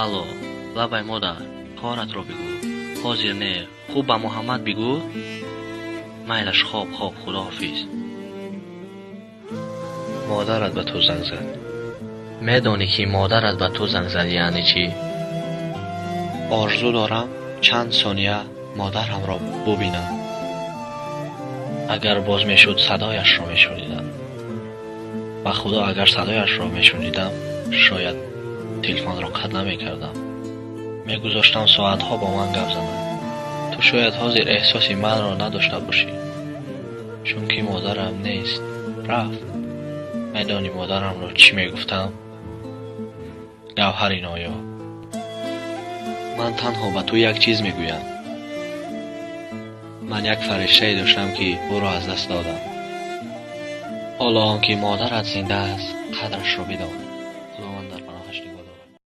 Алло, лабай, модар, коратро бигӯ. Ҳозир не, хуб, ба Муҳаммад бигӯ. Майлаш, хоб, хоб, худоҳофиз. Модарат ба ту занг зад. Медонӣ, ки модарат ба ту занг зад, яъне чӣ? Орзу дорам чанд сония модарамро бубинам. Агар боз мешуд, садояшро мешунидам. Ба Худо, агар садояшро мешунидам, шояд телефонро қатъ намекардам, мегузоштам соатҳо бо ман гап занад. Ту шояд ҳозир эҳсоси манро надошта бошӣ, чунки модарам нест, рафт. Медонӣ, модарамро чӣ мегуфтам? Гавҳари ноёб. Ман танҳо ба ту як чиз мегӯям: ман як фариштае доштам, ки ӯро аз даст додам. Ҳоло он ки модарат зинда аст, қадрашро бидон.